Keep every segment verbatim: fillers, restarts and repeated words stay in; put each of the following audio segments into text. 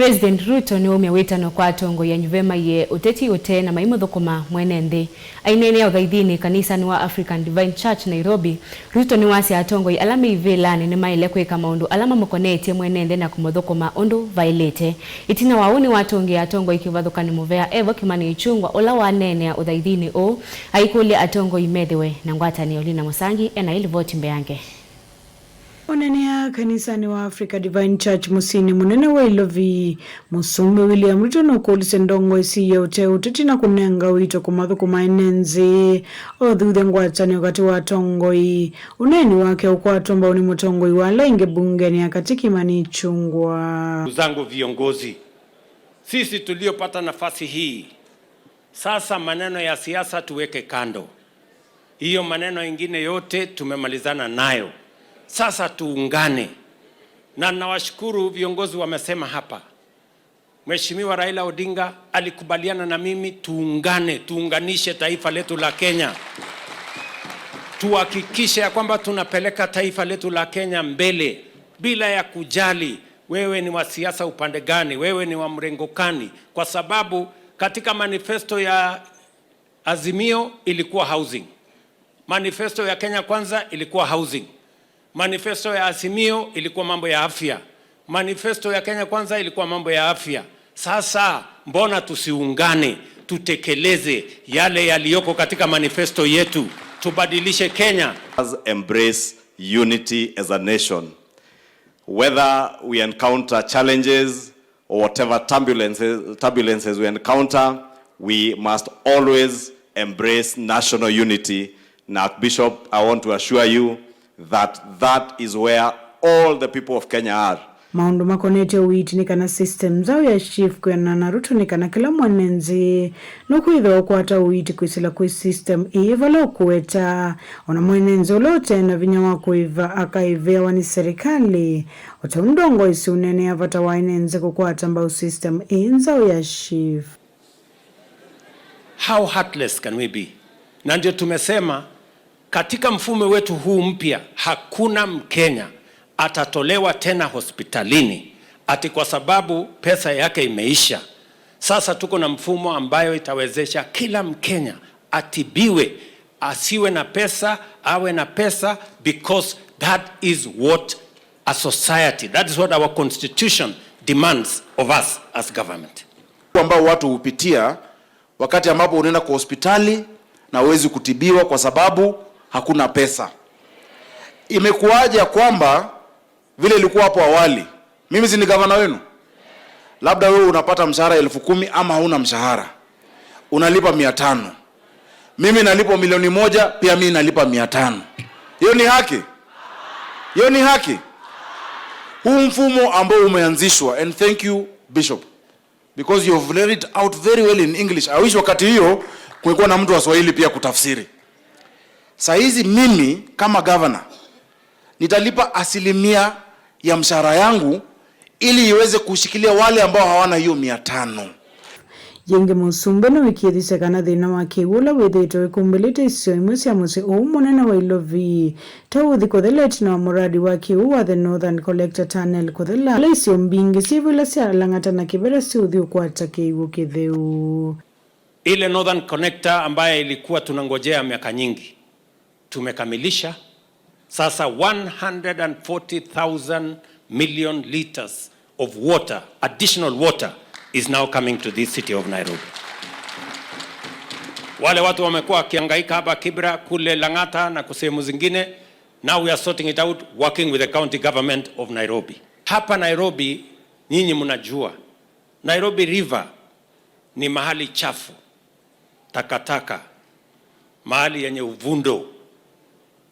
President Ruto nĩwaumya wĩtano kwa atongoi anyuve maiye ũteti ũte na maimũthũkũma mwene nthĩ. Aineenea ũthaithinĩ kanisanĩ wa African Divine Church Nairobi, Ruto nĩwasya atongoi ala me ivĩlanĩ nĩmaĩle kwĩka maũndũ ala mamũkonetye mwene nthĩ na kũmũthũkũma ũndũ vaĩlĩte. Ĩtina wa ũu nĩwatũngĩe atongoi kĩvathũkany'o mũvea evo Kimani Ichung'wah ũla waneenea ũthaithinĩ ũũ, aikũlya atongoi methĩwe na ngwatanĩo. Lina Mũsangi ena ĩlivoti mbeange. Ũneenea kanisanĩ wa Africa Divine Church mũsyĩnĩ mũnene wa Ilovi, Mũsumbĩ William Ruto nũkũlisye ndongoi syĩ ũte ũteti na kũnenga ũito kũmathũkũma ene nthĩ. Ũthuthya ngwatanĩo katĩ wa atongoi, ũneeni wake ũkwatwa mbau nĩ mũtongoi wa ala aingĩ mbungenĩ ya katĩ Kimani Ichung'wah. Ndugu zangu viongozi, sisi tuliopata nafasi hii, sasa maneno ya siasa tuweke kando. Hiyo maneno ingine yote tumemalizana nayo. Sasa tuungane. Na nawashukuru viongozi wamesema hapa. Mheshimiwa Raila Odinga alikubaliana na mimi tuungane, tuunganishe taifa letu la Kenya. Tuhakikishe ya kwamba tunapeleka taifa letu la Kenya mbele bila ya kujali wewe ni wa siasa upande gani, wewe ni wa mrengo gani, kwa sababu katika manifesto ya Azimio ilikuwa housing. Manifesto ya Kenya Kwanza ilikuwa housing. Manifesto ya Azimio ilikuwa mambo ya afya. Manifesto ya Kenya Kwanza ilikuwa mambo ya afya. Sasa mbona tusiungane, tutekeleze yale yaliyoko katika manifesto yetu, tubadilishe Kenya? Us embrace unity as a nation. Whether we encounter challenges or whatever turbulences, turbulences we encounter, we must always embrace national unity. Na Archbishop, I want to assure you that that is where all the people of Kenya are. Maũndũ makonetye ũiiti nĩ kana system nzaũ ya SHIF kwĩanana na Ruto nĩ kana kĩla mwene nthĩ nũkwĩthĩwa ũkwata ũiiti kwĩsĩla kwĩ system ĩĩ vala ũkũweta. Ona mwene nthĩ ũla ũte na vinya wa kũĩva akaĩvĩawa nĩ serikali. O ta ũndũ ndongoi isu ũneenea vata wa ene nthĩ kũkwata mbau system ĩĩ nzaũ ya SHIF. How heartless can we be? Na ndio tumesema katika mfumo wetu huu mpya, hakuna Mkenya atatolewa tena hospitalini ati kwa sababu pesa yake imeisha. Sasa tuko na mfumo ambayo itawezesha kila Mkenya atibiwe, asiwe na pesa, awe na pesa, because that is what a society, that is what our constitution demands of us as government. Ambao watu hupitia wakati ambapo unaenda kwa hospitali na huwezi kutibiwa kwa sababu hakuna pesa. Imekuwaje ya kwamba vile ilikuwa hapo awali, mimi si ni gavana wenu? Labda wewe unapata mshahara elfu kumi ama hauna mshahara, unalipa mia tano. Mimi nalipwa milioni moja, pia mimi nalipa mia tano. Hiyo ni haki? Hiyo ni haki? Huu mfumo ambao umeanzishwa, and thank you, Bishop, because you have laid it out very well in English. I wish wakati hiyo kulikuwa na mtu wa Swahili pia kutafsiri. Saa hizi mimi kama gavana nitalipa asilimia ya mshahara yangu ili iweze kushikilia wale ambao hawana hiyo mia tano. Yĩngĩ Mũsumbĩ nĩwĩkĩĩthisye kana thĩna wa kĩw'ũ ũla wĩthĩĩtwe wĩkumbĩlĩte isio imwe sya mũsyĩ ũũ mũnene wa Ilovi ta ũthi kũthela ĩtina wa mũradi wa kĩw'ũ wa The Northern Collector Tunnel kũthela, ĩla isio mbingĩ syĩvo ila sya Lang'ata na Kĩvera siũthi ũkwata kĩw'ũ kĩtheu. Ile Northern Connector ambaye ilikuwa tunangojea miaka nyingi, tumekamilisha. Sasa one hundred and forty thousand million liters of water, additional water, is now coming to this city of Nairobi. Wale watu wamekuwa wakihangaika hapa Kibra, kule Lang'ata na sehemu zingine, now we are sorting it out, working with the county government of Nairobi. Hapa Nairobi, nyinyi mnajua, Nairobi River ni mahali chafu, takataka, mahali yenye uvundo.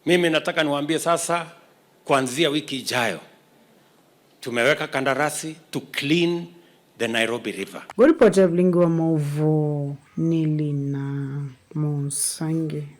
Mimi nataka niwaambie sasa, kuanzia wiki ijayo, tumeweka kandarasi to clean the Nairobi River. Ngũripoti ya vilingi wa maũvoo nĩ Lina Mũsangi.